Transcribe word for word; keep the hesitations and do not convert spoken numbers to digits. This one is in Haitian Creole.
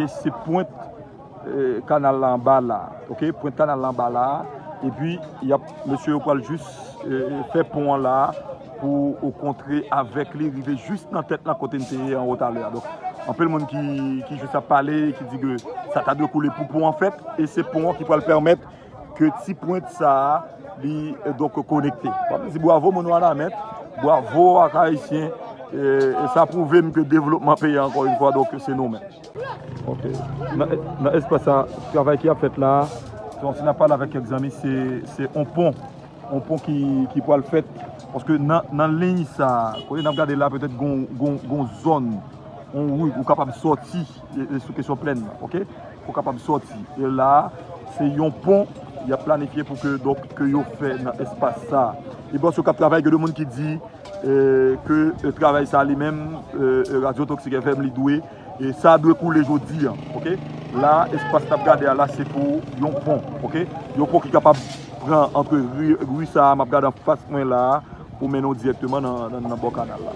E se pwent, eh, kanal la anba la, ok? Pwent kanal la anba la, epi y ap, mesye yo pral jis, eh, fè pon an la pou kontre avèk li, rive jis nan tèt lan kote n te ye anwo talè a. Donk, anpil moun ki, ki jis ap pale, ki di ke sa ta dwe koule pou pon an fèt, e se pon an ki pral pèmèt ke ti pwent sa a, li, eh, donk, konekte. Fò m di bwavo moun Wanament, bwavo ak Ayisyen, eh, e sa pwouve m ke devlopman peyi a, ankò yon fwa, donk, se nou menm. Ok. Nan, nan espas sa, travay ki ap fèt la, bon, si n ap pale avèk kèk zanmi, se, se on pon. On pon ki, ki pral fèt. Paske nan, nan liy sa, kote n ap gade la, petèt gon, gon, gon zòn, on wout, ou kapab sòti, e, e sou kesyon plèn nan, ok? Ou kapab sòti. E la, se yon pon, y ap planifye pou ke, donk, ke yo fè nan espas sa. E bò sou k ap travay, gen de moun ki di, eh, ke, eh, travay sa li menm, eh, eh, Radyo Toksik F M li dwe, e sa dwe koule jodi a, ok? La, espas n ap gade a la, se pou yon pon, ok? Yon pon ki kapab pran antre ri, ri sa a, m ap gade anfas mwen la a, pou mennen w dirèkteman nan, nan, nan bò kanal la.